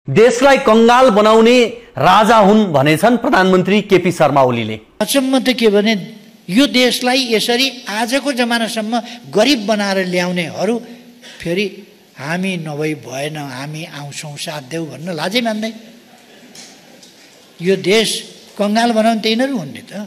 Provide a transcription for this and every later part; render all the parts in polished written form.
देशलाई कंगाल बनाउने राजा हुन् भनेछन् प्रधानमन्त्री केपी शर्मा ओलीले। अचम्म त के भने यो देशलाई यसरी आजको जमानासम्म गरिब बनाएर ल्याउनेहरू फेरि हामी नभई भएन, हामी आउँछौँ साथ देऊ भन्न लाजै मान्दै। यो देश कंगाल बनाउने त यिनीहरू हुन् नि त।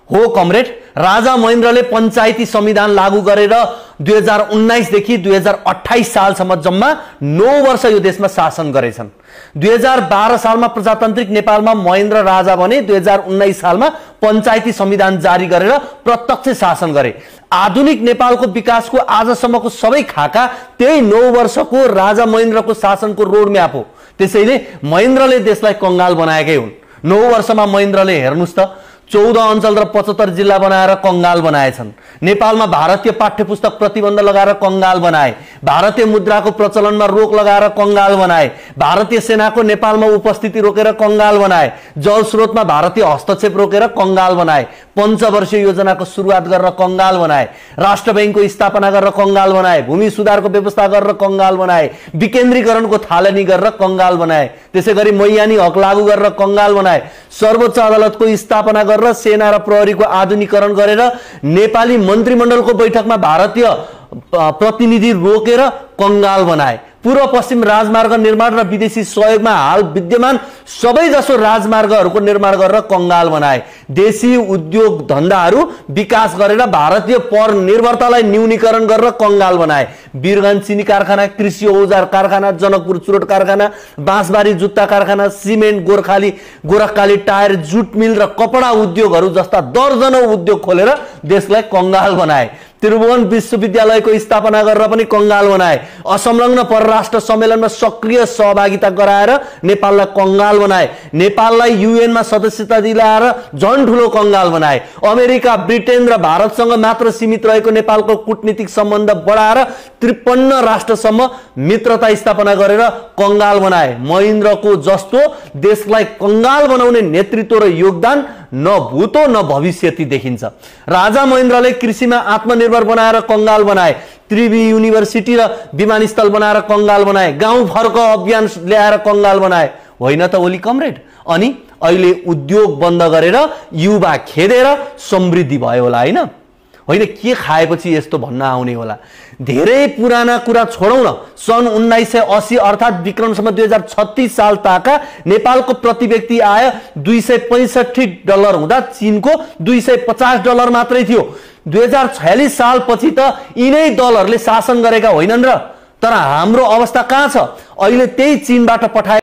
हो कमरेड, राजा महेन्द्रले पञ्चायती संविधान लागू गरेर 2019 देखि 2028 सालसम्म जम्मा 9 वर्ष यो देशमा शासन गरेछन्। 2012 सालमा प्रजातान्त्रिक नेपालमा महेन्द्र राजा बने, 2019 सालमा पञ्चायती संविधान जारी गरेर प्रत्यक्ष शासन गरे। आधुनिक नेपालको विकासको आजसम्मको सबै खाका त्यही 9 वर्षको राजा महेन्द्रको शासनको रोडम्याप हो। त्यसैले महेन्द्रले देशलाई कंगाल बनाएकै हुन्। 9 वर्षमा महेन्द्रले हेर्नुस् त 14 अञ्चल र 75 जिल्ला बनाएर कंगाल बनाएछन्। नेपालमा भारतीय पाठ्यपुस्तक प्रतिबन्ध लगाएर कंगाल बनाए, भारतीय मुद्राको प्रचलनमा रोक लगाएर कंगाल बनाए, भारतीय सेनाको नेपालमा उपस्थिति रोकेर कंगाल बनाए, जल स्रोतमा भारतीय हस्तक्षेप रोकेर कंगाल बनाए, पञ्चवर्षीय योजनाको सुरुवात गरेर कंगाल बनाए, राष्ट्र बैंकको स्थापना गरेर कंगाल बनाए, भूमि सुधारको व्यवस्था गरेर कंगाल बनाए, विकेन्द्रीकरणको थालनी गरेर कंगाल बनाए, त्यसैगरी मैयानी हक लागू गरेर कंगाल बनाए, सर्वोच्च अदालतको स्थापना गरेर सेना र प्रहरीको आधुनिकीकरण गरेर नेपाली मन्त्रीमण्डलको बैठकमा भारतीय प्रतिनिधि रोकेर कंगाल बनाए। पूर्व पश्चिम राजमार्ग निर्माण र विदेशी सहयोगमा हाल विद्यमान सबैजसो राजमार्गहरूको निर्माण गरेर कंगाल बनाए। देशी उद्योग धन्दाहरू विकास गरेर भारतीय पर निर्भरतालाई न्यूनीकरण गरेर कंगाल बनाए। वीरगञ्ज चिनी कारखाना, कृषि औजार कारखाना, जनकपुर चुरोट कारखाना, बाँसबारी जुत्ता कारखाना, सिमेन्ट, गोरखकाली टायर, जुट मिल र कपडा उद्योगहरू जस्ता दर्जनौं उद्योग खोलेर देशलाई कंगाल बनाए। त्रिभुवन विश्वविद्यालयको स्थापना गरेर पनि कंगाल बनाए। असंलग्न परराष्ट्र सम्मेलनमा सक्रिय सहभागिता गराएर नेपाललाई कंगाल बनाए। नेपाललाई युएनमा सदस्यता दिलाएर झन् ठूलो कंगाल बनाए। अमेरिका, ब्रिटेन र भारतसँग मात्र सीमित रहेको नेपालको कूटनीतिक सम्बन्ध बढाएर 53 राष्ट्रसम्म मित्रता स्थापना गरेर कंगाल बनाए। महेन्द्रको जस्तो देशलाई कंगाल बनाउने नेतृत्व र योगदान न भूतो न भविष्यती देखिन्छ। राजा महेन्द्रले कृषिमा आत्मनिर्भर बनाएर कंगाल बनाए, त्रिवी युनिभर्सिटी र विमानस्थल बनाएर कंगाल बनाए, गाउँ फर्क अभियान ल्याएर कंगाल बनाए, होइन त ओली कमरेड? अनि अहिले उद्योग बन्द गरेर युवा खेदेर समृद्धि भयो होला, होइन के खाएपछि यस्तो भन्न आउने होला? धेरै पुराना कुरा छोडौं न। सन् 1980 अर्थात् विक्रमसम्म 2036 साल ताका नेपालको प्रति व्यक्ति आय $265 हुँदा चीनको $250 मात्रै थियो। 2046 साल पछि त यिनै दलहरूले शासन गरेका होइनन् र? तर हाम्रो अवस्था कहाँ छ? अहिले त्यही चीनबाट पठाए